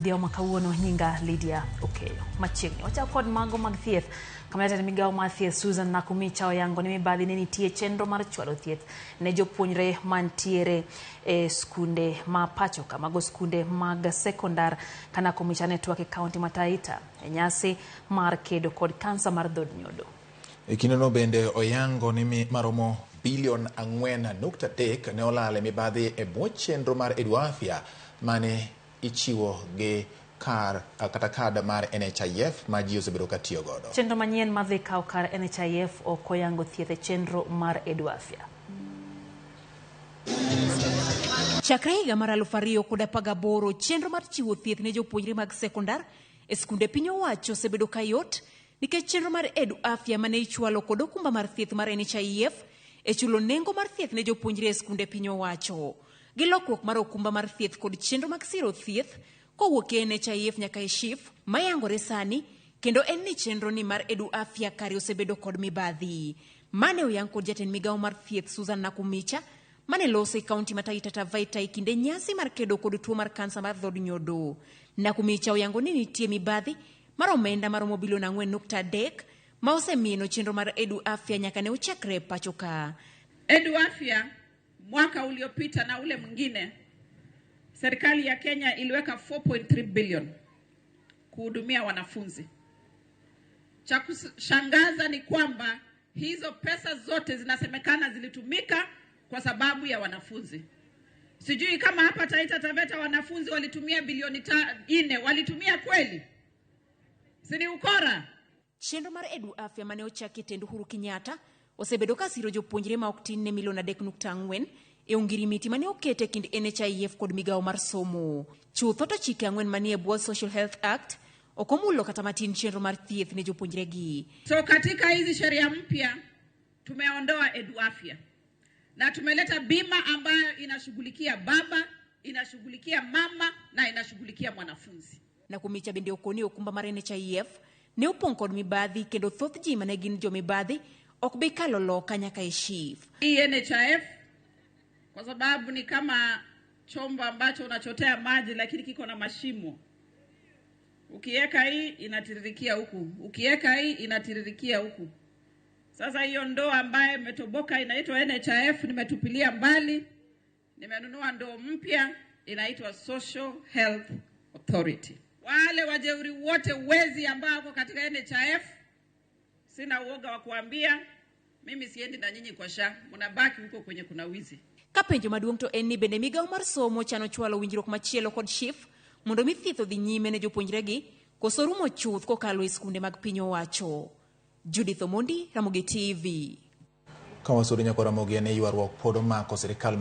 Odhiambo ma kawuono nyinga Lydia Okeyo. Machiegni wachako kod mago mag thieth. Kama jatend migawo mar thieth Susan Nakhumicha oyango ni mibadhi ne nitie chenro mar chwalo thieth ne jopuonjre mantiere e skunde ma pacho ka mago skunde mag sekondar ka Nakhumicha ne twak e kaunti ma Taita e nyasi mar kedo kod kansa mar dhod nyodo. E kindeno bende oyango ni maromo bilion 4.3 ne olal e mibadhi e bwo chenro mar Edu Afya mane ichiwo gi kar kata kad mar NHIF ma ji osebedo ka tiyo godo. Chenro manyien madhi kawo kar NHIF ok oyango thieth e chenro mar Edu Afya. Chakre higa mar 2018, chenro mar chiwo thieth ne jopuonjre mag sekondar e skunde piny owacho osebedo ka yot nikech chenro mar Edu Afya mane ichwalo kod okumba mar thieth mar NHIF e chulo nengo mar thieth ne jopuonjre e skunde piny owacho. Gi lokruok mar okumba mar thieth kod chenro mag siro thieth kowuok e NHIF nyaka e SHIF mayangore sani kendo en ni chenro ni mar Edu Afya kare osebedo kod mibadhi. Mane oyang kod jatend migawo mar thieth Susan Nakhumicha mane loso e kaunti ma Taita Taveta e kinde nyasi mar kedo kod tuo mar kansa mar dhod nyodo. Nakhumicha oyango ni nitie mibadhi mar omenda maromo bilion 4.3 ma osemieno chenro mar Edu Afya nyaka ne ochakre pacho ka. Edu Afya mwaka uliopita na ule mwingine, serikali ya Kenya iliweka 4.3 billion kuhudumia wanafunzi. Cha kushangaza ni kwamba hizo pesa zote zinasemekana zilitumika kwa sababu ya wanafunzi. Sijui kama hapa Taita Taveta wanafunzi walitumia bilioni 4, walitumia kweli? Si ni ukora? Chenro mar Edu Afya mane ochaki e tend Uhuru Kenyatta osebedo ka siro jopuonjre ma ok tin ne milion 3.4 e ongirimiti mane oket e kind NHIF kod migawo mar somo. Chutho to chike 4 manie bwo Social Health Act ok omulo kata matin chenro mar thieth ne jopuonjre gi. So katika hizi sheria mpya tumeondoa Edu Afya na tumeleta bima ambayo inashughulikia baba, inashughulikia mama na inashughulikia mwanafunzi. Nakhumicha bende okoni okumba mar NHIF ne opong' kod mibadhi kendo thoth ji mane gin jomibadhi ok bi kalo loka nyaka e SHIF. Hii NHIF kwa sababu ni kama chombo ambacho unachotea maji lakini kiko na mashimo. Ukiweka hii inatiririkia huku, ukiweka hii inatiririkia huku. Sasa hiyo ndoo ambayo imetoboka inaitwa NHIF nimetupilia mbali, nimenunua ndoo mpya inaitwa Social Health Authority. Wale wajeuri wote wezi ambao wako katika NHIF, sina uoga wa kuambia, mimi siendi na nyinyi kwa SHA, mnabaki huko kwenye kuna wizi. Ka penjo maduong' to en ni bende migawo mar somo chano chwalo winjruok machielo kod SHIF mondo mi thieth odhi nyime ne jopuonjregi koso rumo chuth kokalo e skunde mag piny owacho. Judith Omondi, Ramogi TV. Ka wasudo nyaka Ramogi en ywaruok pod omako sirikal.